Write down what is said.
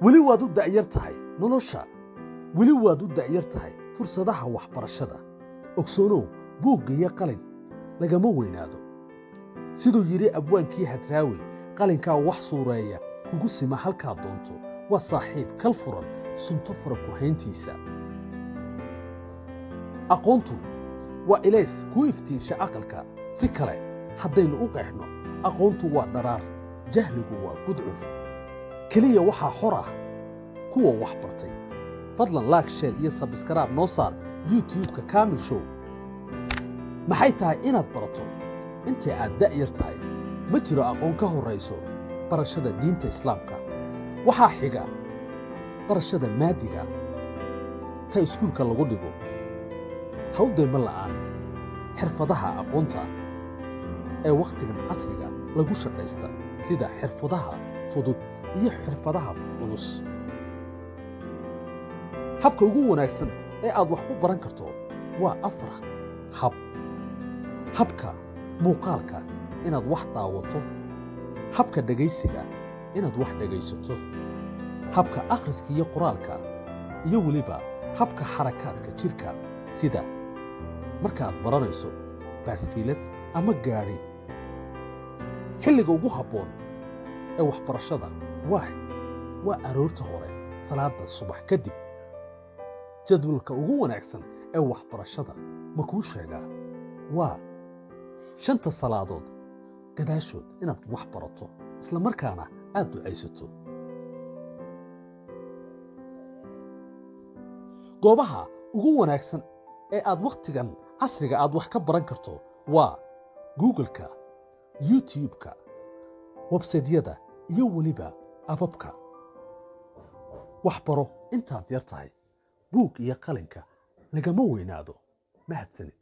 Weli waad u da'yar tahay nolosha, weli waad u da'yar tahay fursadaha waxbarashada. Ogsoonow, buugga iyo qalin lagama weynaado. Siduu yidhi abwaankii Hadraawi, qalinkaa wax suureeya, kugu sima halkaa doonto, waa saaxiib kal furan, sunto fura ku hayntiisa. Aqoontu waa ilays kuu iftiinsha aqalka. Si kale haddaynu u qeexno, aqoontu waa dharaar, jahligu waa gudcur. Keliya waxaa xor ah kuwa wax bartay. Fadlan like, share iyo subscribe noo saar YouTube-ka Kamil Show. Maxay tahay inaad barato intii aad da'yar tahay? Ma jiro aqoon ka horrayso barashada diinta Islaamka. Waxaa xiga barashada maadiga, ta iskuulka lagu dhigo. Ha u daymo la'aan xirfadaha aqoonta ee wakhtigan casriga lagu shaqaysta, sida xirfadaha fudud iyo xirfadaha culus. Habka ugu wanaagsan ee aad wax ku baran karto waa afar hab: habka muuqaalka, inaad wax daawato; habka dhegaysiga, inaad wax dhegaysato; habka akhriska iyo qoraalka; iyo weliba habka xarakaadka jidhka, sida markaad baranayso baaskiilad ama gaadhi. Xilliga ugu habboon ee waxbarashada waa aroorta hore, salaada subax kadib. Jadwalka ugu wanaagsan ee waxbarashada ma kuu sheegaa? Waa shanta salaadood gadaashood inaad wax barato, isla markaana aad ducaysato. Goobaha ugu wanaagsan ee aad wakhtigan casriga aad wax ka baran karto waa Google-ka, YouTube-ka, website-yada iyo weliba app-abka. Wax baro intaad yar tahay. Buug iyo qalinka lagama weynaado. Mahadsanid.